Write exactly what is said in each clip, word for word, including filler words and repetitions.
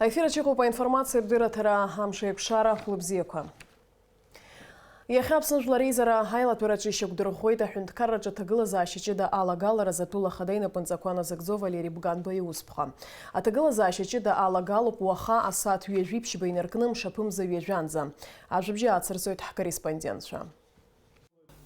Аефир аҿы иҟоуп аинформациатә дырраҭара, амш еиқәшара, хәлыбзиақәа. Иахьа Аԥсны Жәлар Реизара аилатәараҿы ишьақәдырӷәӷәеит аҳәынҭқарраҿы аҭагылазаашьа ҷыда алагаларазы атәыла ахада инапынҵақәа назыгӡо Валери Бганба иусԥҟа. Аҭагылазаашьа ҷыда алагалоуп уаха асааҭ ҩажәи ԥшьба инаркны мшаԥымза ҩажәанӡа. Ажәабжь аацырҵоит ҳкорреспондентцәа.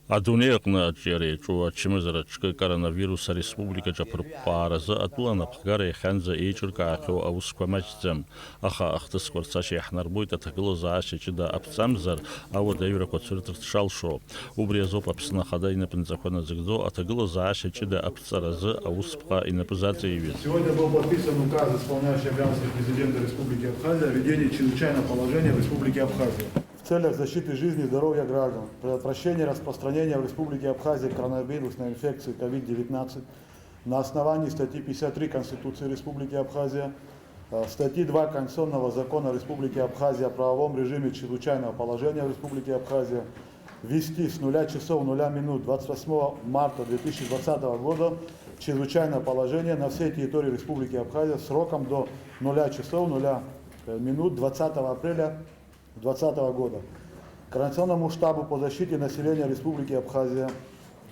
Адунеи аҟны аҿиара иаҿу ачымазара аҿкы коронавирус ареспубликаҿы аԥырпҟааразы атәыла анапхгара иахьанӡа еиҿыркаахьоу аусқәа маҷӡам, аха ахҭысқәа рцашьа иаҳнарбоит аҭагылазаашьа ҷыда аԥҵамзар ауадаҩрақәа цәырҵырц шалшо. Убри азоуп Аԥсны Ахада инапынҵақәа назыгӡо аҭагылазаашьа ҷыда аԥҵаразы аусԥҟа инапы заҵаиҩыз. Сегодня был подписан указ исполняющей обязанности президента Республики Абхазия о введении чрезвычайного положения в Республике Абхазия. В целях защиты жизни и здоровья граждан, предотвращения распространения в Республике Абхазия коронавирусной инфекции ковид девятнадцать на основании статьи пятьдесят три Конституции Республики Абхазия, э, статьи два Конституционного закона Республики Абхазия о правовом режиме чрезвычайного положения в Республике Абхазия ввести с нуля часов нуля минут двадцать восьмого марта две тысячи двадцатого года чрезвычайное положение на всей территории Республики Абхазия сроком до нуля часов нуля минут двадцатого апреля двадцатого года. Координационному штабу по защите населения Республики Абхазия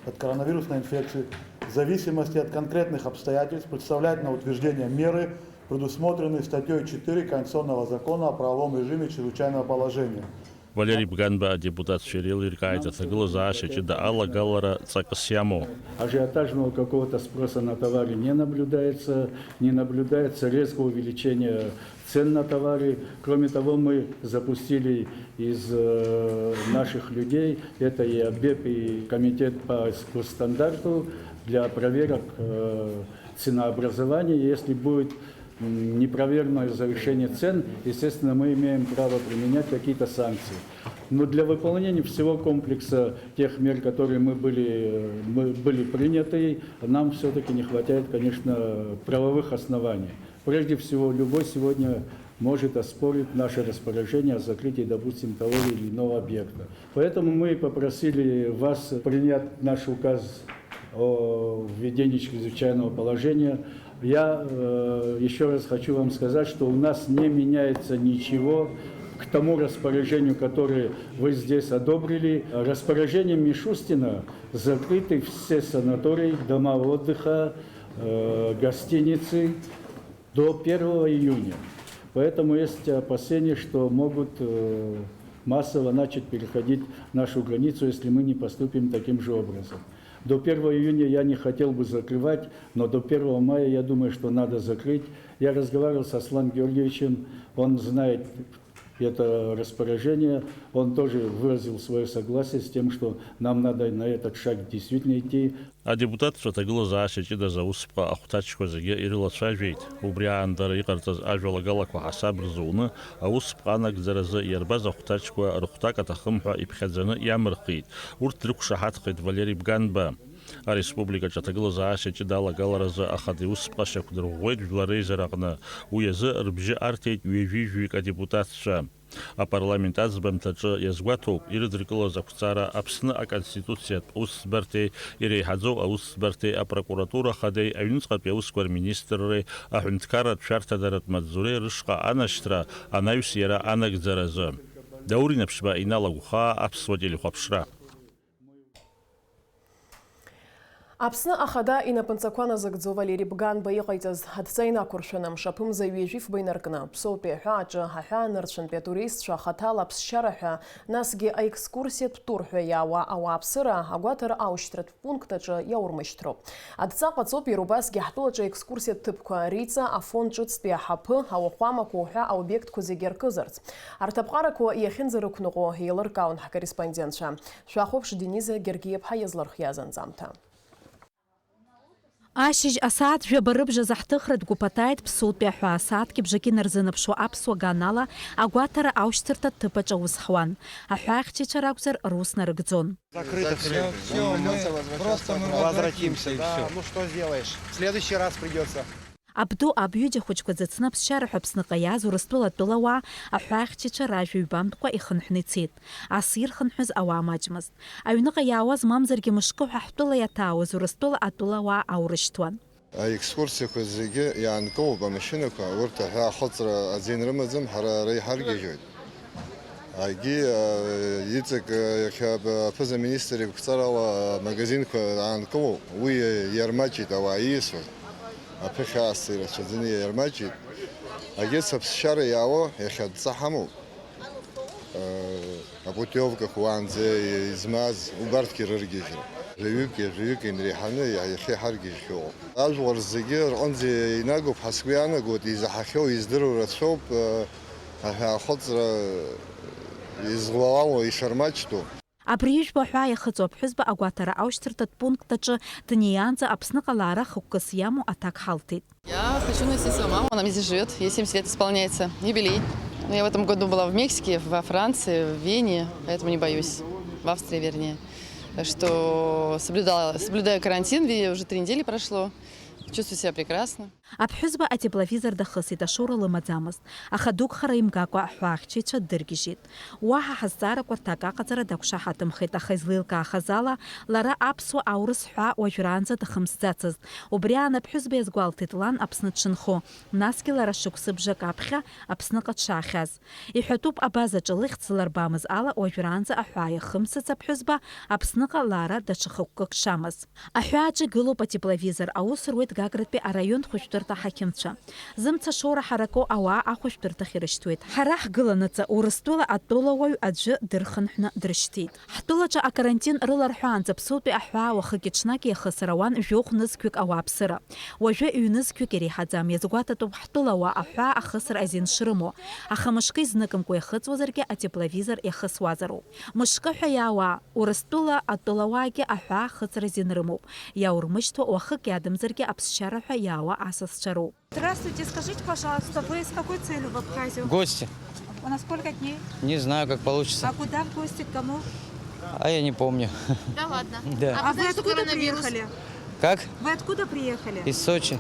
от коронавирусной инфекции в зависимости от конкретных обстоятельств представлять на утверждение меры, предусмотренные статьей четыре Конституционного закона о правовом режиме чрезвычайного положения. Валери Бганба адепутатцәа иреилиркааит аҭагылазаашьа ҷыда алагалара ҵакыс иамоу. Ажиотажного какого-то спроса на товары не наблюдается, не наблюдается резкого увеличения цен на товары. Кроме того, мы запустили из, э, наших людей, это и АБЭП, и комитет по госстандарту для проверок, э, ценообразования. Если будет, м, неправомерное завышение цен, естественно, мы имеем право применять какие-то санкции. Но для выполнения всего комплекса тех мер, которые мы были, э, мы были приняты, нам всё-таки не хватает, конечно, правовых оснований. Прежде всего, любой сегодня может оспорить наше распоряжение о закрытии, допустим, того или иного объекта. Поэтому мы и попросили вас принять наш указ о введении чрезвычайного положения. Я, э, ещё раз хочу вам сказать, что у нас не меняется ничего к тому распоряжению, которое вы здесь одобрили. Распоряжением Мишустина закрыты все санатории, дома отдыха, э, гостиницы до первого июня. Поэтому есть опасения, что могут, э, массово начать переходить нашу границу, если мы не поступим таким же образом. До первого июня я не хотел бы закрывать, но до первого мая, я думаю, что надо закрыть. Я разговаривал с Асланом Георгиевичем, он знает это распоряжение, он тоже выразил своё согласие с тем, что нам надо на этот шаг действительно идти. Адепутатцәа аҭагылазаашьа ҷыдаз аусԥҟа ахәҭаҷқәа зегьы ирылацәажәеит. Убри аан дара иҟарҵаз ажәалагалақәа ҳасаб рзуны, аусԥҟа анагӡаразы иарбаз ахәҭаҷқәа рыхәҭак аҭахым ҳәа иԥхьаӡаны иамырхит. Урҭ дрықәшаҳаҭхеит Валери Бганба. Ареспубликаҿы аҭагылазаашьа ҷыда алагаларазы ахада иусԥҟа шьақәдырӷәӷәеит Жәлар Реизараҟны. Уи азы рыбжьы арҭеит ҩажәи жәаҩык адепутатцәа. Апарламент аӡбамҭаҿы иазгәаҭоуп ирыдыркылаз ақәҵара Аԥсны Аконституциатә усӡбарҭеи иреиҳаӡоу аусӡбарҭеи апрокуратура ахадеи аҩныҵҟатәи аусқәа рминистрреи аҳәынҭқарратә шәарҭадаратә маҵзуреи рышҟа анашьҭра анаҩс иара анагӡаразы. Даур Инаԥшьба, Инал Агәхаа, Аԥсуа телехәаԥшра. Аԥсны Ахада инапынҵақәа назыгӡо Валери Бганба иҟаиҵаз адҵа инақәыршәаны, мшаԥымза ҩажәи фба инаркны, Ԥсоутәи аҳәааҿы аҳәаанырцәынтәи атуристцәа хаҭала аԥсшьара ҳәа, насгьы аекскурсиатә тур ҳәа иаауа ауааԥсыра агәаҭара аушьҭратә пункт аҿы иаурмышьҭроуп. Адҵа ҟаҵоуп иара убасгьы ҳтәылаҿы аекскурсиатә ҭыԥқәа, Риҵа, Афон ҿыцтәи аҳаԥы, ауахәамақәа уҳәа аобиектқәа зегьы аркызарц. Арҭ аԥҟарақәа иахьынӡарықәныҟәо еилыркаауан ҳкорреспондентцәа. Шәахәаԥш Дениза Гергиаԥҳа иазлархиаз анҵамҭа. Ашьыжь асааҭ жәаба рыбжазы ҳҭыхратә гәыԥ аҭааит Ԥсоутәи аҳәаа сааҭки бжаки инарзынаԥшуа аԥсуа ганала агәаҭара аушьҭырҭа ҭыԥ аҿы аус ҳуан. Аҳәаахьчаҩцәа ракәзар, рус нарыгӡон. Закрыто всё. Всё, всё, мы просто мы возвратимся, да. Ну что сделаешь? В следующий раз придётся. Абду абҩыџьа хәыҷқәа ӡыцны аԥсшьара ҳәа Аԥсныҟа иааз Урыстәыла атәылауаа аҳәаахьчаҩцәа ражәа ҩбамтәкәа ихынҳәны ицеит, асы ирхынҳәыз ауаа маҷмызт. Аҩныҟа иаауаз мамзаргьы мышкы ҳәа ҳтәыла иаҭаауаз Урыстәыла атәылауаа аурышьҭуан. Аекскурсиақәа зегьы иаанкылоуп амашьынақәа, урҭ аҳәаа ахыҵра азин рымаӡам, ҳара ара иҳаргьежьуеит. Агьи, а, иҵегь, а, иахьа ап-, аԥыза-министр игәцарала амагазинқәа аанкылоуп, уи иармаҷит ауаа ииасуаз. Аԥыхьа аасҭа ирацәаӡаны иармаҷит. Агьырҭ аԥсшьара иаауа иахьа адҵа ҳамоуп. Апутиовкақәа уаанӡа измаз убарҭгьы рыргьежьра. Жәаҩык, жәаҩык инреиҳаны иа-, иахьа иҳаргьежьхьоу. Ажәлар зегьы рҟынӡа инагоуп ҳәа сгәы иаанагоит, изаҳахьоу, издыруа рацәоуп, аҳәаахыҵра излалало, ишармаҷтәу. Абри ижәбо аҳәаа иахыҵуа аԥҳәызба агәаҭара аушьҭырҭатә пункт аҿы днеиаанӡа Аԥсныҟа лаара хықәкыс иамоу аҭак ҳалҭеит. Я хочу навестить свою маму, она мне здесь живет, ей семьдесят лет исполняется, юбилей. Но я в этом году была в Мексике, во Франции, в Вене, поэтому не боюсь, в Австрии, вернее. Так что соблюдала, соблюдаю карантин, ви-, уже три недели прошло, чувствую себя прекрасно. Аԥҳәызба атепловизор дахысит, ашоура лымаӡамызт, аха дугхара имгакәа аҳәаахьчаҩцәа ддыргьежьит. Уаҳа ҳазҵаарақәа рҭак аҟаҵара дақәшаҳаҭымхеит, аха излеилкаахаз ала, лара аԥсуа аурыс ҳәаа уажәраанӡа дахымсӡацызт. Убри аан аԥҳәызба иазгәалҭеит лан Аԥсны дшынхо, насгьы лара шықәсыбжак аԥхьа Аԥсныҟа дшаахьаз. Иҳәатәуп, абазаҿы лыхьӡ зларбамыз ала уажәраанӡа аҳәаа иахымсыц аԥҳәызба Аԥсныҟа лаара даҽа хықәкык дшамаз. Аҳәаа аҿы гылоуп атепловизор, аус руеит Гагратәи араион хәышәтәырҭа ҳақьымцәа. Зымца шоура ҳараку ауаа ахәышәтәырҭахь ирышьҭуеит. Ҳара ҳгыланаҵы Урыстәыла атәылауаҩ аӡәы дырхынҳәны дрышьҭит. Ҳтәылаҿы акарантин рыларҳәаанӡа ԥсутәи аҳәаа уахыки-ҽнаки иахысыр ауан жәохә нызқьҩык ауааԥсыра. Уажәы ҩнызқьҩык иреиҳаӡам, иазгәаҭатәуп ҳтәылауаа аҳәаа ахысра азин шрымоу, аха мышкы изныкымкәа иахыҵуазаргьы атепловизор иахысуазароуп. Мышкы ҳәа иаауа, Урыстәыла атәылауаагьы аҳәаа ахыҵра азин рымоуп, иаурмышьҭуа уахык иадамзаргьы аԥсшьара ҳәа иаауа асасцәа роуп. Здравствуйте, скажите, пожалуйста, вы с какой целью в Абхазию? Гости. А на сколько дней? Не знаю, как получится. А куда в гости, к кому? А я не помню. Да ладно. Да. А А вы куда, что откуда коронавирус? Приехали? Как? Вы откуда приехали? Из Сочи.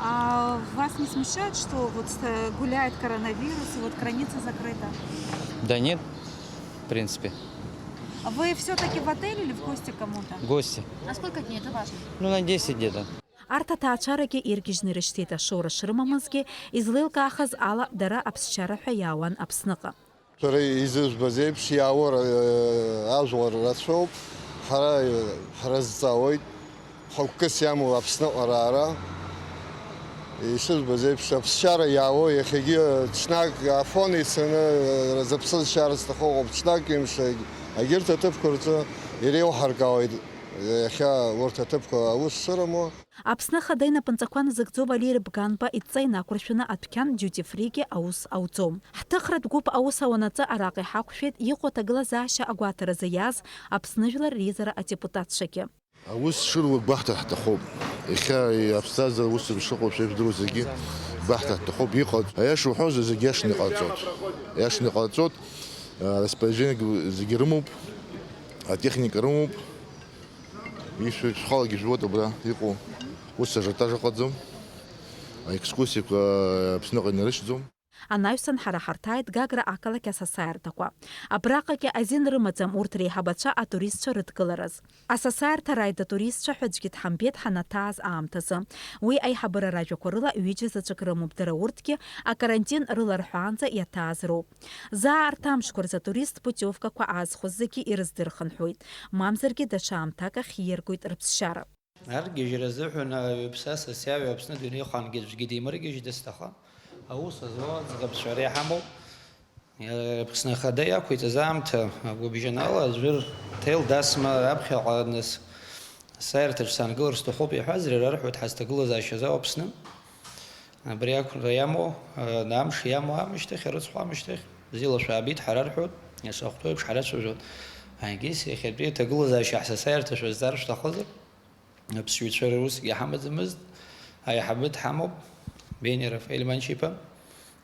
А вас не смущает, что вот ста-, гуляет коронавирус и вот граница закрыта? Да нет, в принципе. А вы всё-таки в отеле или в гости к кому-то? Гости. На сколько дней? Это важно. Ну, на десять где-то. Арҭ аҭаацәарагьы иргьежьны ирышьҭеит, ашоура шрымамызгьы, излеилкаахаз ала, дара аԥсшьара ҳәа иаауан Аԥсныҟа. Шәара изыжәбаз еиԥш, иаауа ра-, ажәлар рацәоуп, ҳара ҳразҵаауеит, хықәкыс иамоу Аԥсныҟа раара. Ишыжәбаз еиԥш, аԥсшьара иаауа, иахьагьы ҽнак Афон ицаны, зыԥсы зшьар зҭаху ыҟоуп, ҽнак ҩымш, егьырҭ аҭыԥқәа рҿы иреилҳаркаауеит, иахьа урҭ аҭыԥқәа аус шырымоу. Аԥсны Ахада инапынҵақәа назыгӡо Валери Бганба идҵа инақәыршәаны адәқьан Duty Free-гьы аус ауӡом. Ҳҭыхратә гәыԥ аус ауанаҵы араҟа иҳақәшәеит иҟоу аҭагылазаашьа агәаҭаразы иааз Аԥсны жәлар реизара адепутатцәагьы. Аус шыруа гәаҳҭар ҳҭахуп. Иахьа аԥсҭазаара ус шыҟоу шәа ижәдыруа зегьы гәаҳҭар ҳҭахуп. Иҟаҵ-, аиаша уҳәозар, зегь иашаны иҟарҵоит. Иашаны иҟарҵоит. А, распоряжение зегьы рымоуп, атехника рымоуп. Ишәҳәо шәхалагьы ижәбоит абра иҟоу. Ус ажиотаж ыҟаӡам. Аекскурсиақәа Аԥсныҟа инарышьҭӡом. Анаҩсан ҳара ҳарҭааит Гагра ақалақь асасааирҭақәа. Абраҟагьы азин рымаӡам урҭ реиҳабацәа атуристцәа рыдкылараз. Асасааирҭа рааит атуристцәа ҳәа аӡәгьы дҳамбеит ҳанаҭааз аамҭазы. Уи аиҳабыра ражәақәа рыла ҩыџьа заҵәык рымоуп, дара урҭгьы акарантин рыларҳәаанӡа иаҭааз роуп. Заа арҭ амшқәа рзы атурист путиовкақәа аазхәаз зегьы ирыздырхынҳәуеит, мамзаргьы даҽа аамҭак ахь ииаргоит рыԥсшьара. Аргьежьра азыҳәан ауаҩԥсы асасиаҩы Аԥсны адунеихаангьы аӡәгьы димыргьежьит, дысҭахым. Аус азуа аӡӷабцәа ара иҳамоуп. Аԥсны Ахада иақәиҵаз аамҭа агәыбжьанала аӡәыр ҭел дасма аԥхьаҟа нас асааирҭаҿ саангылар сҭахуп иҳәазар, иара рҳәоит ҳазҭагылазаашьа зау Аԥсны. Абри ақәра иамоу, амш иамоу аамышьҭахь, арыцхә аамышьҭахь, бзиала шәаабеит ҳара рҳәоит, иашахәҭоу еиԥш ҳарацәажәоит. Егьыс иахьатәи аҭагылазаашьа ҳсасааирҭа шәазҵаар шәҭахызар, аԥсшьаҩцәа русгьы иҳамаӡамызт, аиҳабы дҳамоуп, Бениа Рафаель Манчиԥа.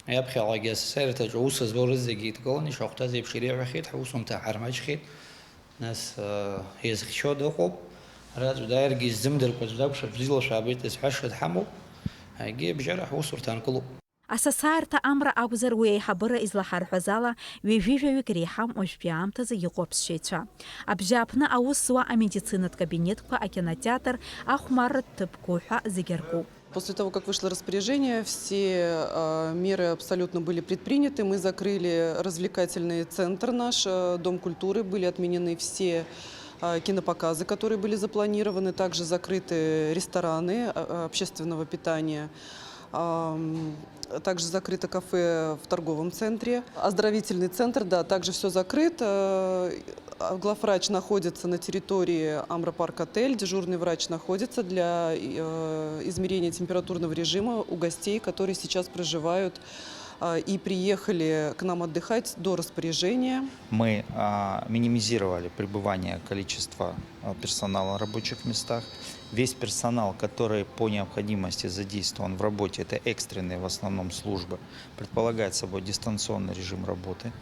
Иаԥхьаҟагьы асасааирҭаҿы аус злоу рызегьы еидкыланы ишахәҭаз еиԥш иреиҳәахьеит, ҳусумҭа ҳармаҷхеит. Нас, э, иазхьчо дыҟоуп. Ара аӡә дааиргьы иззымдыркәа аӡә дакәшап, бзиала шәаабеит зҳәаша дҳамоуп. Егьи абжьара ҳусурҭа аанкылоуп. Асасааирҭа амра акәзар, уи аиҳабыра излаҳарҳәаз ала, ҩажәи жәаҩык иреиҳам уажәтәи аамҭазы иҟоу аԥсшьаҩцәа. Абжьааԥны аус зуа амедицинатә кабинетқәа, акинотеатр, ахәмарратә ҭыԥқәа уҳәа зегьы аркуп. После того, как вышло распоряжение, все, э, меры абсолютно были предприняты. Мы закрыли развлекательный центр наш, э, Дом культуры. Были отменены все, э, кинопоказы, которые были запланированы. Также закрыты рестораны, э, э, общественного питания. Ам, также закрыто кафе в торговом центре. Оздоровительный центр, да, также всё закрыто. А, главврач находится на территории Амра Парк Отель, дежурный врач находится для, э, измерения температурного режима у гостей, которые сейчас проживают, а, и приехали к нам отдыхать до распоряжения. Мы, а, минимизировали пребывание количества, а, персонала на рабочих местах. Весь персонал, который по необходимости задействован в работе, это экстренные в основном службы, предполагает собой дистанционный режим работы.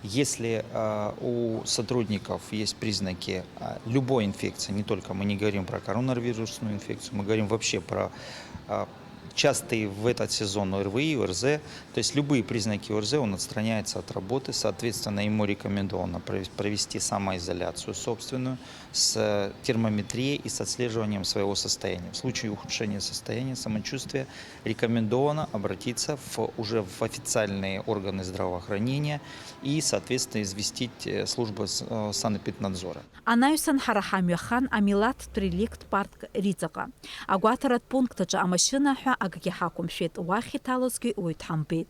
Если, а, у сотрудников есть признаки, а, любой инфекции, не только мы не говорим про коронавирусную инфекцию, мы говорим вообще про, а, частые в этот сезон ОРВИ, ОРЗ, то есть любые признаки ОРЗ, он отстраняется от работы, соответственно, ему рекомендовано провес-, провести самоизоляцию собственную с термометрией и с отслеживанием своего состояния. В случае ухудшения состояния, самочувствия, рекомендовано обратиться в, уже в официальные органы здравоохранения и, соответственно, известить, э, службы с-, э, санэпиднадзора. Анаҩсан ҳара ҳамҩа хан амилаҭтә реликтә парк Риҵаҟа. Агәаҭаратә пункт аҿы амашьына ҳәа акгьы ҳақәымшәеит, уахь иҭалозгьы уаҩ дҳамбеит.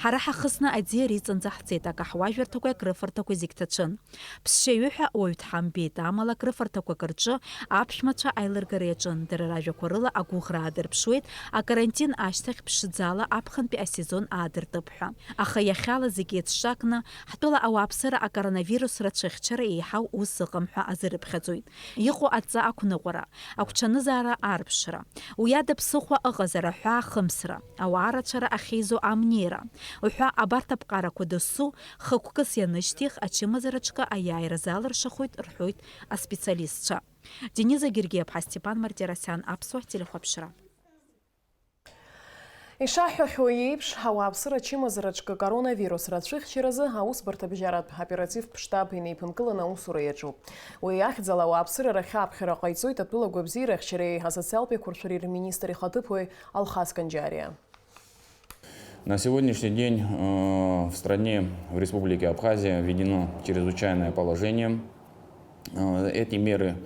Ҳара ҳахысны аӡиа Риҵанӡа ҳцеит, акаҳуажәырҭақәеи акрыфарҭақәеи зегь ҭацәын. Ԥсшьаҩы ҳәа уаҩ дҳамбеит, амала акрыфарҭақәак рҿы аԥшәмацәа аилыргара иаҿын, дара ражәақәа рыла агәыӷра аадырԥшуеит, акарантин ашьҭахь ԥшӡала аԥхынтәи асезон аадыртып ҳәа. Аха иахьала зегь еицҿакны, ҳтәыла ауааԥсыра акоронавирус рацәыхьчара еиҳау ус ыҟам ҳәа азырыԥхьаӡоит. Иҟоу адҵа ақәныҟәара, агәҽанызаара арԥшра, уи ада ԥсыхәа ыҟазар аҳәаа хымсра, ауаа рацәара ахьеизо амнеира, уҳәа абарҭ аԥҟарақәа досу хықәкыс ианышьҭих, ачымазараҿкы аиааира залыршахоит, рҳәоит аспециалистцәа. Дениза Гергиаԥҳа, Степан Мартиросиан, Аԥсуа телехәаԥшра. Ишаҳҳәахьоу еиԥш, ауааԥсыра ачымазараҿкы коронавирус рацәыхьчаразы аусбарҭабжьаратә оперативтә штаб инеиԥынкыланы аусура иаҿуп. Уи ахьӡала ауааԥсыра рахь аԥхьара ҟаиҵоит атәыла гәабзиарахьчареи асоциалтә еиқәыршәареи рминистр ихаҭыԥуаҩ Алхас Канџьариа. На сегодняшний день, э, в стране, в Республике Абхазия введено чрезвычайное положение. Э, эти меры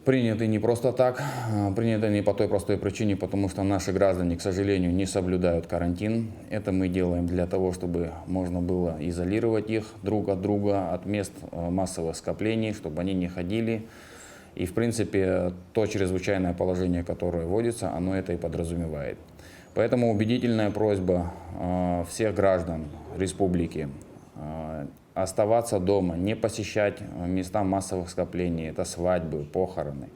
приняты не просто так, э, приняты не по той простой причине, потому что наши граждане, к сожалению, не соблюдают карантин. Это мы делаем для того, чтобы можно было изолировать их друг от друга, от мест, э, массовых скоплений, чтобы они не ходили. И, в принципе, то чрезвычайное положение, которое вводится, оно это и подразумевает. Поэтому убедительная просьба, э, всех граждан республики, э, оставаться дома, не посещать, э, места массовых скоплений, это свадьбы, похороны.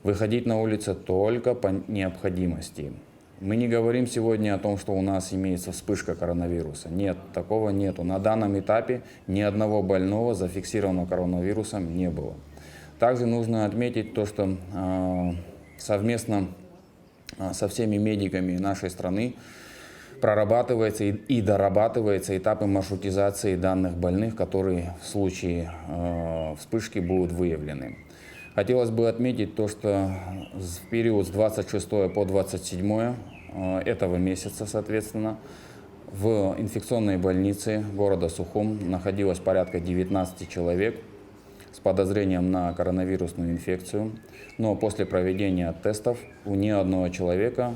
Выходить на улицы только по необходимости. Мы не говорим сегодня о том, что у нас имеется вспышка коронавируса. Нет, такого нету. На данном этапе ни одного больного зафиксированного коронавирусом не было. Также нужно отметить то, что, э, совместно, э, со всеми медиками нашей страны прорабатывается и, и дорабатывается этапы маршрутизации данных больных, которые в случае, э, вспышки будут выявлены. Хотелось бы отметить то, что в период с двадцать шестого по двадцать седьмое, э, этого месяца, соответственно, в инфекционной больнице города Сухум находилось порядка девятнадцати человек с подозрением на коронавирусную инфекцию, но после проведения тестов у ни одного человека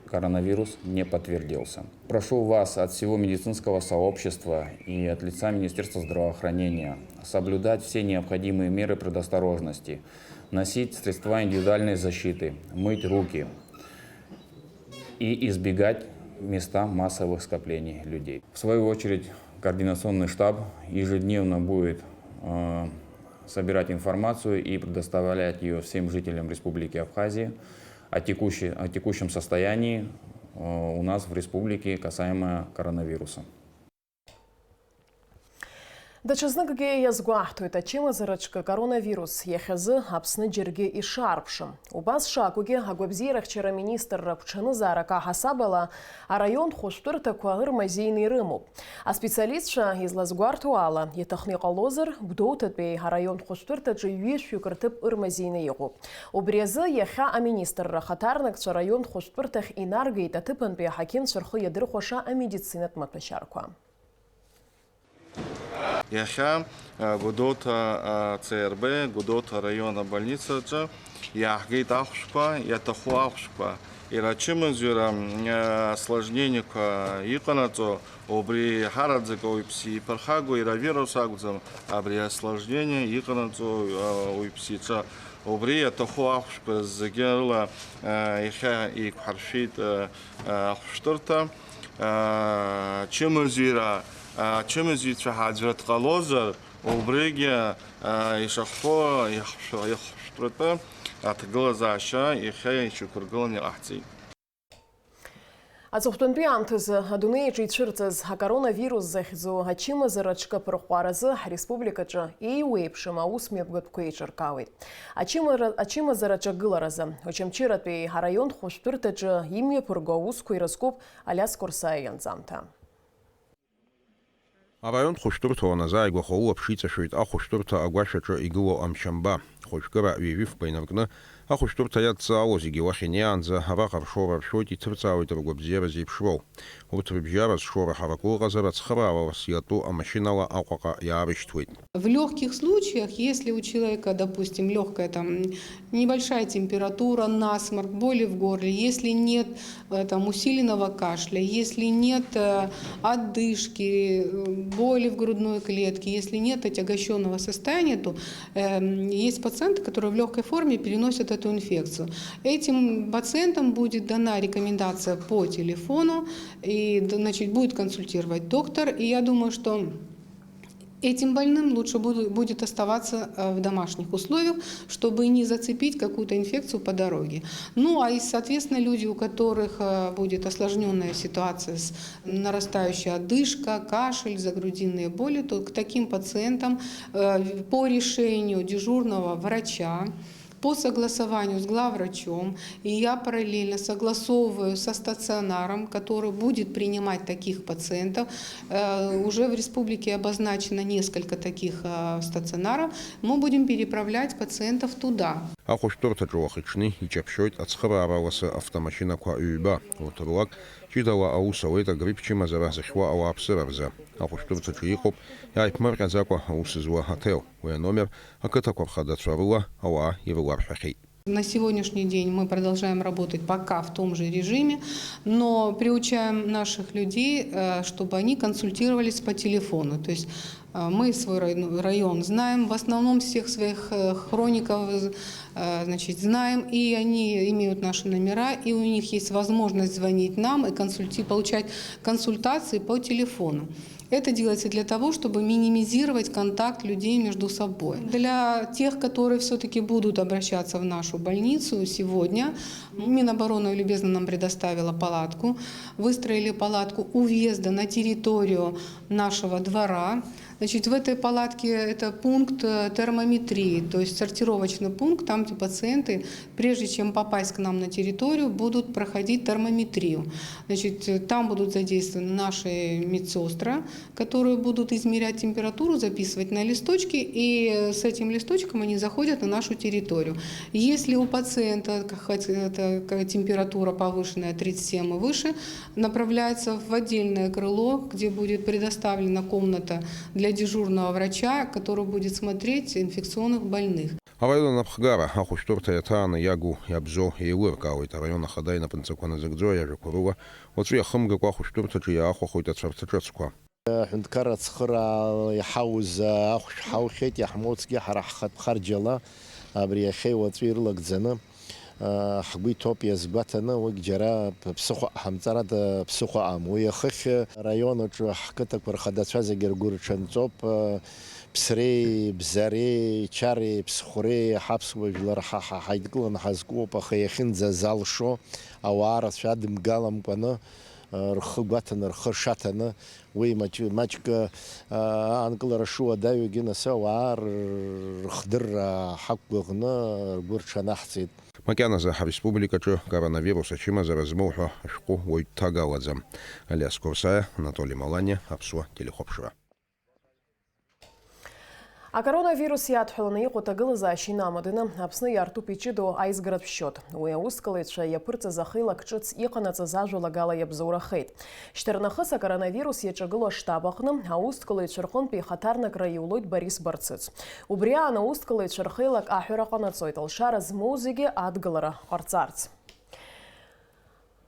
коронавирус не подтвердился. Прошу вас от всего медицинского сообщества и от лица Министерства здравоохранения соблюдать все необходимые меры предосторожности, носить средства индивидуальной защиты, мыть руки и избегать места массовых скоплений людей. В свою очередь, координационный штаб ежедневно будет, э, собирать информацию и предоставлять её всем жителям Республики Абхазия о текущей, о текущем состоянии, э, у нас в республике касаемо коронавируса. Даҽазныкгьы иазгәаҳҭоит, ачымазараҿгьы акоронавирус иахьазы Аԥсны џьаргьы ишаарԥшым. Убас шакәугьы, агәабзиарахьчара аминистрра агәҽанызаарак аҳасабала, араион хәышәтәырҭақәа ырмазеины ирымоуп. Аспециалистцәа излазгәарҭо ала, иаҭахны иҟалозар, Гәдоуҭатәи араион хәышәтәырҭаҿы ҩышәҩык рҭыԥ ырмазеины иҟоуп. Убри азы иахьа аминистрра ахаҭарнакцәа араион хәышәтәырҭахь инаргеит аҭыԥантәи аҳақьымцәа рхы иадырхәаша амедицинатә маҭәашьарқәа. Иахьа, а, Гәдоуҭа, а, Ц Р Б, Гәдоуҭа араион абольницаҿы иааҳгеит ахәшәқәа, иаҭаху ахәшәқәа. Иара ачымазаҩра, м, а, осложнениеқәа иҟанаҵо, убри ҳараӡак ауаҩԥсы иԥырхагоу иара авирус акәӡам, абри осложнение иҟанаҵо, а, ауаҩԥсы иҿы. Убри иаҭаху ахәшәқәа зегьы рыла, а, иахьа еиқәҳаршәеит, а, а, ахәшәтәырҭа. Ачымазаҩра, ачымазаҩцәа ҳа аӡәра дҟалозар, убригьы, а, ишахәҭоу иахшә-, иахәшәтәратәы аҭагылазаашьа иахьа иҽақәыргыланы иҟаҳҵеит. Аҵыхәтәантәи аамҭазы адунеи аҿы ицәырҵыз акоронавирус захьӡу ачымазара аҽкаԥырӷәӷәаразы ҳреспубликаҿы еиуеиԥшым аус мҩаԥгатәқәа еиҿыркаауеит. Ачымара-, ачымазара аҿагыларазы Очамчыратәи араион хәышәтәырҭаҿы имҩаԥырго аусқәа ирызкуп Алиас Курсаиа ианҵамҭа. Араион хәышәтәырҭа уаназааигәаха, улаԥш иҵашәоит ахәышәтәырҭа агәашә аҿы игылоу амшьамба. Хәажәкыра ҩажәифба инаркны, ахәышәтәырҭа иадҵаауа зегьы уахь инеиаанӡа, араҟа ршоура ршәоит, иҭырҵаауеит ргәабзиара зеиԥшроу. Урҭ рыбжьара зшоура ҳараку ыҟазар, ацхыраара лас иатәу амашьынала Аҟәаҟа иаарышьҭуеит. В лёгких случаях, если у человека, допустим, лёгкая там небольшая температура, насморк, боли в горле, если нет, э, там, усиленного кашля, если нет, э, отдышки, э, боли в грудной клетке, если нет отягощённого состояния, то, эм, есть пациенты, которые в лёгкой форме переносят эту инфекцию. Этим пациентам будет дана рекомендация по телефону, и, д-, значит, будет консультировать доктор. И я думаю, что этим больным лучше буду-, будет оставаться, э, в домашних условиях, чтобы не зацепить какую-то инфекцию по дороге. Ну, а и, соответственно, люди, у которых, э, будет осложнённая ситуация с нарастающей одышка, кашель, загрудинные боли, то к таким пациентам, э, по решению дежурного врача, по согласованию с главврачом, и я параллельно согласовываю со стационаром, который будет принимать таких пациентов. Э, уже в республике обозначено несколько таких, э, стационаров. Мы будем переправлять пациентов туда. Ахәышәтәырҭаҿы уахи-ҽни иҷаԥшьоит ацхыраара ласы автомашьынақәа ҩба. Урҭ руак ҷыдала аус ауеит агрипп чымазара зыхьуа ауааԥсыра рзы. Ахәышәтәырҭаҿы иҟоуп иааиԥмырҟьаӡакәа аус зуа аҭел. Уи аномер ақыҭақәа рхадацәа рыла ауаа ирыларҳәахьеит. На сегодняшний день мы продолжаем работать пока в том же режиме, но приучаем наших людей, э, чтобы они консультировались по телефону. То есть, э, мы свой рай-, район знаем, в основном всех своих, э, хроников, э, значит, знаем, и они имеют наши номера, и у них есть возможность звонить нам и консульти-, получать консультации по телефону. Это делается для того, чтобы минимизировать контакт людей между собой. Для тех, которые всё-таки будут обращаться в нашу больницу сегодня, Минобороны любезно нам предоставила палатку, выстроили палатку у въезда на территорию нашего двора. Значит, в этой палатке это пункт, э, термометрии, то есть сортировочный пункт, там, где пациенты, прежде чем попасть к нам на территорию, будут проходить термометрию. Значит, э, там будут задействованы наши медсестры, которые будут измерять температуру, записывать на листочке, и, э, с этим листочком они заходят на нашу территорию. Если у пациента, как хот-, это, к-, температура повышенная тридцать семь и выше, направляется в отдельное крыло, где будет предоставлена комната для дежурного врача, который будет смотреть инфекционных больных. Араион анапхгара, ахәышәтәырҭа иаҭааны иагу, иабзоу еилыркаауеит араион ахада инапынҵақәа назыгӡо иажәақәа рыла, уаҵәы иахымгакәа ахәышәтәырҭаҿы иаахәахоит ацәарҭа ҿыцқәа. Аҳәынҭқарра ацхыраара иҳауз ахәшә ҳаухьеит, иаҳмоуцгьы ҳара ҳхатә харџьала абри иахьеи уаҵәи ирылагӡаны, ҳгәы иҭоуп иазгәаҭаны, уигь џьара ԥсыхәа ҳамҵарада ԥсыхәа амоу. Уи ахыхь араион аҿы ҳқыҭақәа рхадацәа зегьы ргәы рҽанҵоуп. Ԥсреи, Бзареи, Чареи, Ԥсхәреи, ҳаԥсуа жәлар ҳа-, ҳа-, ҳаидкыланы ҳазкуоуп, аха иахьынӡазалшо ауаа рацәа адымгаламкәаны, рхы гәаҭаны, рхы ршаҭаны, уи маҷ-, маҷк, аа, аанкылара шуадаҩугьы, нас ауаа р-, рыхдырра ҳақәгәыӷны ргәы рҽанаҳҵеит. Макьаназы ҳреспубликаҿы коронавирус ачымазара змоу ҳәа ашәҟәы уаҩ дҭагалаӡам. Алиас Қәырсаиа, Анатоли Маланиа, Аԥсуа телехәаԥшра. Акоронавирус иадҳәаланы иҟоу аҭагылазаашьа инамаданы, Аԥсны иаартуп иҷыдоу аизгаратә счиот. Уи аусҭгылаҩцәа иаԥырҵаз ахеилак ҿыц иҟанаҵаз ажәалагала иабзоурахеит. Шьҭарнахыс акоронавирус иаҿагылоу аштаб аҟны аусҭгылаҩцәа рҟынтәи ихаҭарнакра иулоит Борис Барцыц. Убри аан аусҭгылаҩцәа рхеилак аҳәара ҟанаҵоит, алшара змоу зегьы адгылара ҟарҵарц.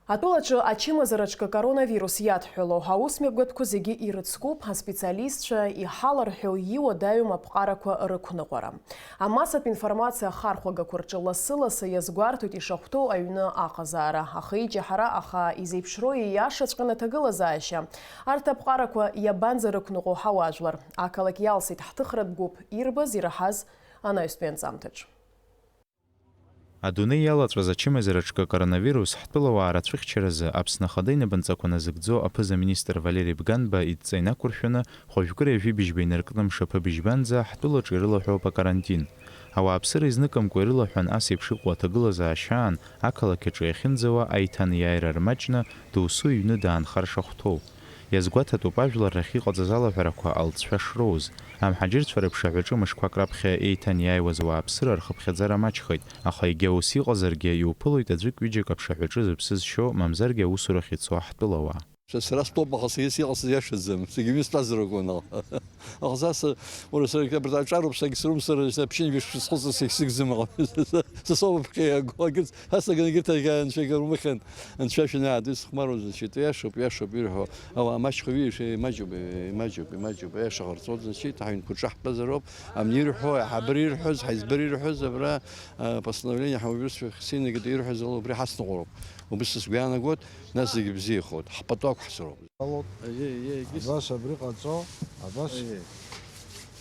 Атәылаҿы ачымазараҿгьы акоронавирус иадҳәалоу аусмҩаԥгатәқәа зегьы ирыцкуп, аспециалистцәа иҳаларҳәо иуадаҩым аԥҟарақәа рықәныҟәара. Амассатә информациа ахархәагақәа рҿы лассы-лассы иазгәарҭоит ишахәҭоу аҩны аҟазаара, ахеиҷаҳара, аха изеиԥшроу ииашаҵәҟьаны аҭагылазаашьа. Арҭ аԥҟарақәа иабанӡарықәныҟәо ҳауаажәлар? Ақалақь иалсит ҳҭыхратә гәыԥ ирбаз, ираҳаз анаҩстәи анҵамҭаҿ. Адунеи иалаҵәаз ачымазараҿгьы акоронавирус ҳтәылауаа рацәыхьчаразы Аԥсны Ахада инапынҵақәа назыгӡо аԥыза-министр Валери Бганба идҵа инақәыршәаны, хәажәкыреи жәибжьбеи инаркны мшаԥы быжьбанӡа ҳтәылаҿы ирылаҳәоуп акарантин. Ауааԥсыра изныкымкәа ирылаҳәан ас еиԥш иҟоу аҭагылазаашьа аан, ақалақь аҿы иахьынӡауа аиҭанеиааира рмаҷны, досу иҩны даанхар шахәҭоу. Иазгәаҭатәуп ажәлар рахь иҟаҵаз алаҳәарақәа алҵшәа шроуз. Амҳаџьырцәа рыԥшаҳәаҿы мышқәак раԥхьа еиҭанеиааиуаз ауааԥсыра рхыԥхьаӡара маҷхеит, аха егьа ус иҟазаргьы, иуԥылоит аӡәык-ҩыџьак аԥшаҳәаҿы зыԥсы зшьо, мамзаргьы аусурахь ицо ҳтәылауаа. Сара стәоуп, аха сара сыҟасҵаз иашаӡам, сагьымҩасҵазар акәын, аха. Аха са, уара, сара абарҭ аҿароуп, сагьсрум, сара, сара ԥшьынҩажәа шықәса схәыцуа сагьсыгӡам, аха. Са соуп ԥхьа иаго, егьырҭ, ас агьырҭ агьа анцәа икарумыхьын, анцәа шәаны аадыҩ сыхәмаруа, значит, иашоуп, иашоуп ирҳәо, ауаа маҷхо ирҳәо, имаҷуп, имаҷуп, имаҷуп, аиаша ҟарҵоит, значит, ҳаҩнқәа рҿы ҳтәазароуп, амни ирҳәо, аиҳабыра ирҳәоз, ҳаизбыра ирҳәоз, абра, а, постановление ҳауаҩрызшәа хсинагьы ирҳәаз ала убри ҳацныҟәароуп. Убыс сгәы иаанагоит, нас зегьы бзиахоит, ҳпату ақәҳҵароуп. Алоуп. Аиеи, аиеи, егьыс- Абас абри ҟаҵо, абас. Аиеи.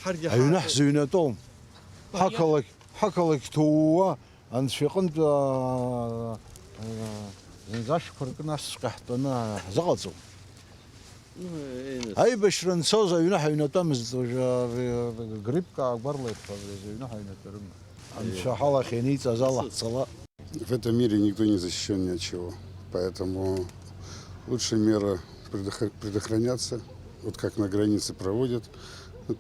Ҳаргьы аҩны ҳа- ҳзыҩнатәом. Ҳақалақь, ҳақалақь ҭууа, Анцәа иҟынтә, аа, аа, зынӡа ашәқәа ркны асҵәҟьа ҳтәаны ҳзыҟаҵом. Ну, э, э, Аибашьра анцоз аҩны ҳаҩнатәамызт, уажәы, а, гриппк аагәарлеит ҳәа, абри азы аҩны ҳаҩнатәарым. Анцәа ҳалахь ианиҵаз ала ҳцала. В этом мире никто не защищен ни от чего. Поэтому лучшая мера предохр-, предохраняться. Вот как на границе проводят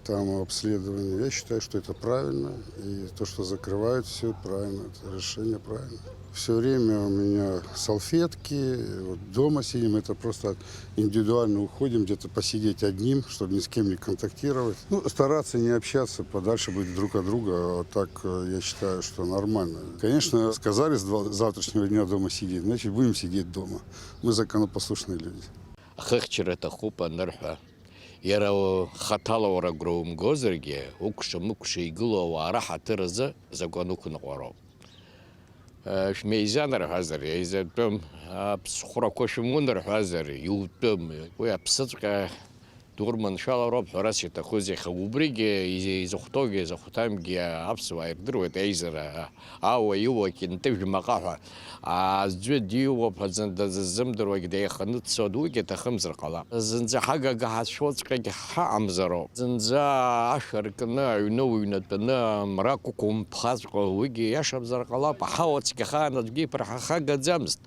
там обследование, я считаю, что это правильно. И то, что закрывают все, правильно. Это решение правильное. Все время у меня салфетки, вот дома сидим, это просто индивидуально уходим, где-то посидеть одним, чтобы ни с кем не контактировать. Ну, стараться не общаться, подальше быть друг от друга, а так, э, я считаю, что нормально. Конечно, сказали с два- завтрашнего дня дома сидеть, значит, будем сидеть дома. Мы законопослушные люди. Ахыхьчара аҭахуп анырҳәа, иара хаҭала уара агәра умгозаргьы, укәша-мыкәша игылоу ауаа раҳаҭыр азы азакәан уқәныҟәароуп. Шәмеизан рҳәазар, еизатәым, аԥсхәрақәа шәымун рҳәазар, иутәым. Уи аԥсыҵәҟьа дурманшәалароуп ҳәарас иаҭахузеи, аха убригьы изыхәҭоугьы изыхәҭамгьы аԥсуаа ирдыруеит аизара ауа-иуа, кьынтыжә маҟа ҳәа. Аӡәы диуоуп ҳәа зынӡа дыззымдыруагь деиханы дцоит, уигьы аҭахымзар ҟалап. Зынӡа ҳагага ҳацәшәоҵәҟьагь ҳаҟамзароуп. Зынӡа ашә аркны, аҩны уҩнатәаны, мрак уқәымԥхаҵәҟьо, уигьы иашамзар ҟалап, аҳауа цқьахаан аӡәгьы иԥырҳахагаӡамызт.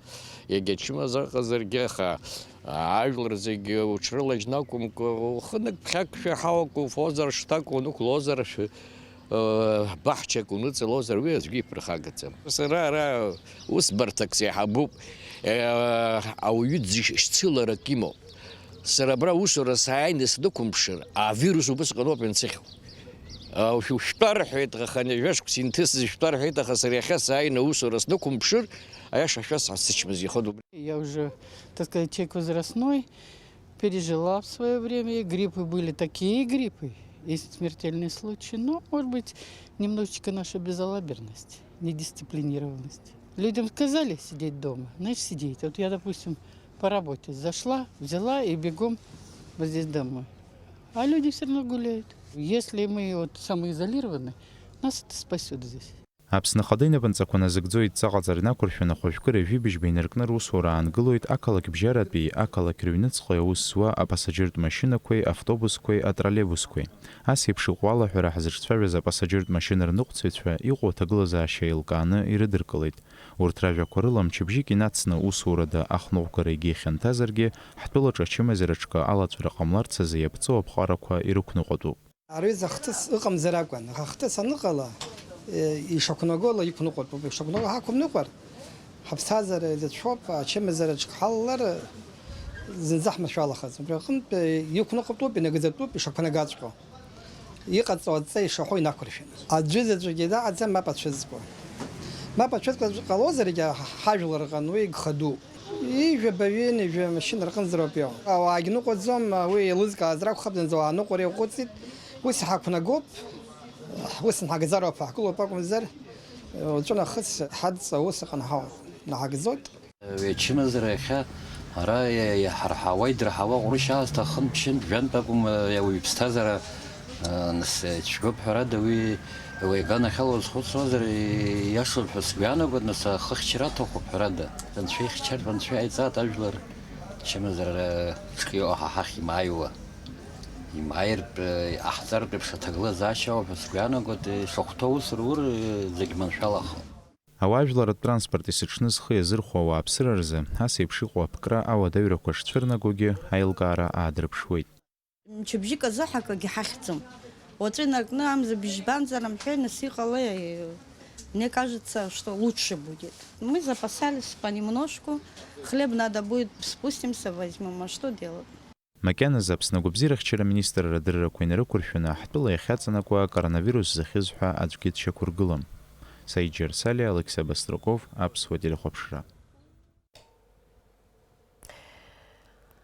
Егьа чымазар ыҟазаргьы, аха ажәлар зегьы уҽрылажьны акәымкәа, ухы нык ԥхьак шәаҳауак уфозар, шҭак унықәлозар, шәы-, э, баҳчак уныҵалозар, уи аӡәгьы иԥырхагаӡам. Сара ара усбарҭак сеиҳабуп, э, ауаҩы дзышьцыларак имоуп. Сара абра усура сааины снықәымԥшыр, авирус убысҟаноуп иансыхьуа. Э, шә-, шәтәа рҳәеит, аха ани жәашықәса инҭысыз шәтәа рҳәеит, аха сара иахьа сааины аусура снықәымԥшыр, аиаша шәасҳәарц сычмазаҩхоит убри. Я уже, так сказать, человек возрастной, пережила в своё время, и гриппы были, такие гриппы, и смертельные случаи. Но, может быть, немножечко наша безалаберность, недисциплинированность. Людям сказали сидеть дома, значит, сидеть. Вот я, допустим, по работе зашла, взяла и бегом вот здесь домой. А люди всё равно гуляют. Если мы вот самоизолированы, нас это спасёт здесь. Аԥсны Ахада инапынҵақәа назыгӡо идҵа ҟаҵара инақәыршәаны ахәажәкыра ҩажәи быжьба инаркны русура аангылоит ақалақь бжьаратәи, ақалақь рыҩныҵҟеи аус зуа апасаџьыртә машьынақәеи автобусқәеи атроллеибусқәеи. Ас еиԥш иҟоу алаҳәара ҳзыҿцәажәаз апасаџьыртә машьына рныҟәцаҩцәа иҟоу аҭагылазаашьа еилкааны ирыдыркылеит. Урҭ ражәақәа рыла мчыбжьык инацны усурада ахәныҟәгара егьихьанҭазаргьы, ҳтәылаҿы ачымазара ҽкы алаҵәара ҟамларц азы иаԥҵоу аԥҟарақәа ирықәныҟәатәуп. Ари зыхҭыс ыҟамзар акәын, аха ахҭыс аныҟала, е, ишақәнаго ала иқәныҟәатәуп. Ишақәнаго ҳақәымныҟәар, ҳаԥсҭазаара иазыцәшәоуп, ачымазара ҽк ҳалалар, зынӡа ҳманшәалахаӡом. Убри аҟынтә, е, иқәныҟәатәуп, инагӡатәуп, ишақәнагаҵәҟьоу. Иҟаҵоу адҵа ишаҳәо инақәыршәаны. Аӡәы заҵәык ианаҟаҵа мап ацәызкуа. Мап ацәызкуа ҟалозаргьы, ҳажәлар рҟны уи гха ду. Ҩажәа баҩы, ҩажәа машьына рҟынӡа роуп иҟоу. Ауаагьы ныҟәаӡом, уи еилызкааз ракәхап, зынӡа ауаа ныҟәара иаҟәыҵит. Ус ҳақәнагоуп, ус ҳнагӡароуп, ҳгылоуп акәымзар, уаҵәынахыс ҳадҵа ус аҟны ҳауп, наҳагӡоит. Уи ачымазара иахьа ара иа-, иаҳарҳауа, идырҳауа ҟәрышь аасҭа хынтә-ԥшьынтә, жәантә акәым, уаҩы иԥсҭазаара, нас ицәгьоуп, ҳәарада, уи, уи аганахьала узхәыцуазар, ииашоуп ҳәа сгәы иаанагоит, нас ахыхьчара аҭахуп, ҳәарада. Анцәа ихьчартә, Анцәа иааиҵааит ажәлар, ачымазара ҿкы иҟоу ҳа ҳахь имааиуа. Имааиртә, иҟаҳҵартә еиԥш аҭагылазаашьа ауп ҳәа сгәы иаанагоит, ишахәҭоу ус рур, зегь маншәалахо. Ауаажәларратә транспорт есыҽны зхы иазырхәо ауааԥсыра рзы ас еиԥш иҟоу аԥкра ауадаҩрақәа шцәырнагогьы аилкаара аадырԥшуеит. Мчыбжьык азы ҳакагьы ҳахьӡом. Уаҵәы инаркны амза бжьбанӡа рымҳәеи, нас иҟалеи? Мне кажется, что лучше будет. Мы запасались понемножку. Хлеб надо будет, спустимся, возьмём. А что делать? Макьаназы Аԥсны агәабзиарахьчара аминистрра адыррақәа инарықәыршәаны, ҳтәыла иахьаҵанакуа акоронавирус зыхьыз ҳәа аӡәгьы дшьақәыргылам. Саид Џьарсалиа, Алықьса Бастраков, Аԥсуа телехәаԥшра.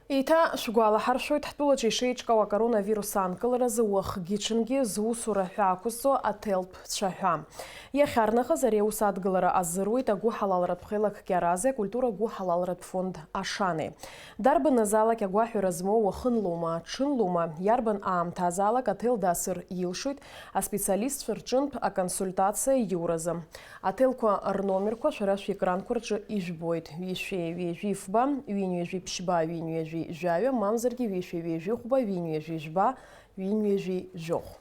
Еиҭа шәгәалаҳаршәоит, ҳтәылаҿы ишеиҿкаау акоронавирус аанкыларазы уахгьы-ҽынгьы зусура ҳәа ақәызҵо аҭелтә цәаҳәа. Иахьарнахыс ари аус адгылара азыруит агәыҳалалратә хеилак Кьарази акультура гәыҳалалратә фонд Ашани. Дарбаназаалак агәаҳәара змоу уахынлоума, ҽынлоума, иарбан аамҭазаалак аҭел дасыр илшоит аспециалистцәа рҿынтә аконсультациа иуразы. Аҭелқәа рномерқәа шәара шәекранқәа рҿы ижәбоит, ҩышәи ҩажәи фба, ҩынҩажәи ԥшьба, ҩынҩажәи жәаҩа, мамзаргьы ҩышәи ҩажәи хәба, ҩынҩажәи жәба, ҩынҩажәи жәохә.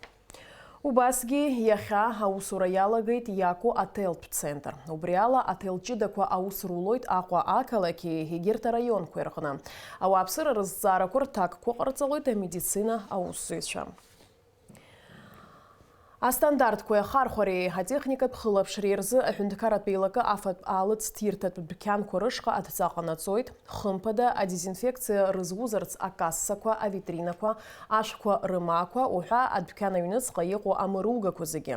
Убасгьы иахьа аусура иалагеит Иаку аҭелтә центр. Убри ала аҭел ҷыдақәа аус рулоит Аҟәа ақалақьи егьырҭ араионқәеи рҟны. Ауааԥсыра рызҵаарақәа рҭакқәа ҟарҵалоит амедицина аусзуҩцәа. Астандартқәеи ахархәареи атехникатә хылаԥшреи рзы аҳәынҭқарратә еилакы афатә аалыҵ ҭирҭатә дәқьанқәа рышҟа адҵа ҟанаҵоит. Хымԥада, адезинфекциа рызузарц акассақәа, авитринақәа, ашәқәа рымаақәа уҳәа адәқьан аҩныҵҟа иҟоу амыругақәа зегьы.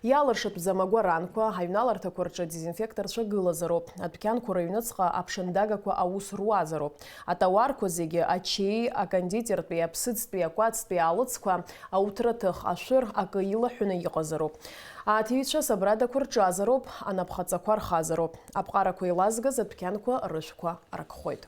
Иалыршатәӡам агәаранқәа, аҩналарҭақәа рҿы адезинфекторцәа гылазароуп. Адәқьанқәа рыҩныҵҟа аԥшандагақәа аус руазароуп. Атауарқәа зегьы, ачеи, акондитертәи, аԥсыӡтәи, акәацтәи аалыҵқәа, ауҭраҭых, ашәыр, акы илаҳәаны иҟазароуп. Аҭиҩцәа сабрадақәа рҿазароуп, анапхаҵақәа рхазароуп. Аԥҟарақәа еилазгаз адәқьанқәа рышәқәа аркхоит.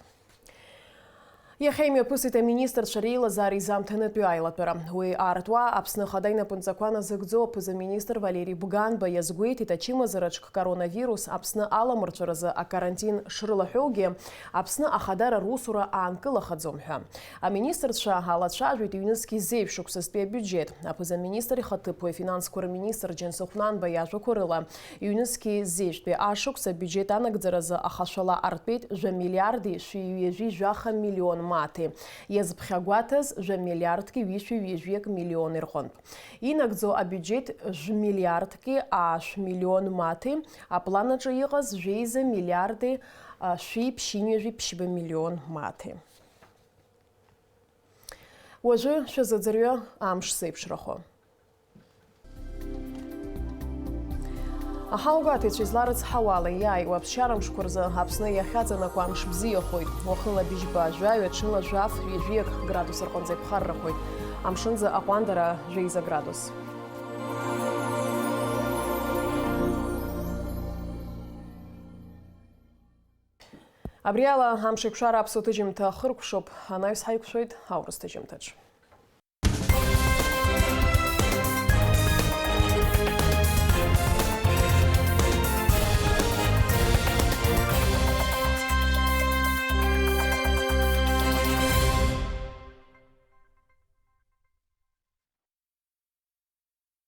Иахьа имҩаԥысит аминистрцәа реилазаареи изамҭанытәи аилатәара. Уи аартуа Аԥсны Ахада инапынҵақәа назыгӡо аԥыза-министр Валери Бганба иазгәеиҭеит, ачымазара ҽк коронавирус Аԥсны аламырцәаразы акарантин шрылаҳәоугьы, Аԥсны Ахадара русура аанкылахаӡом ҳәа. Аминистрцәа алацәажәеит ҩнызқь зеижә шықәсазтәи абиуџьет. Аԥыза-министр ихаҭыԥуаҩ афинансқәа рминистр Џьансыхә Нанба иажәақәа рыла, ҩнызқь зеижәтәи ашықәс абиуџьет анагӡаразы ахашәала артәеит жәа миллиарди шәи ҩажәи жәаха миллион маҭи, иазԥхьагәаҭаз жәа миллиардки ҩышәи ҩажәиак миллиони рҟынтә. Инагӡоу абиуџьет жәа миллиардки аашә миллион маҭи, аплан аҿы иҟаз жәеиза миллиарди, а, шәи ԥшьынҩажәи ԥшьба миллион маҭи. Уажәы шәазыӡырҩы амш зеиԥшрахо. Аҳауагәаҭаҩцәа изларыцҳауа ала иааиуа аԥсшьара мшқәа рзы Аԥсны иахьаҵанакуа амш бзиахоит. Уахынла быжьба, жәаҩа, ҽынла жәаф, ҩажәиак градус рҟынӡа иԥхаррахоит. Амшынӡы аҟәандара жәеиза градус. Абри ала амш еиқәшара аԥсуа ҭыжьымҭа ахыркәшоуп, анаҩс ҳаиқәшәоит аурыс ҭыжьымҭаҿ.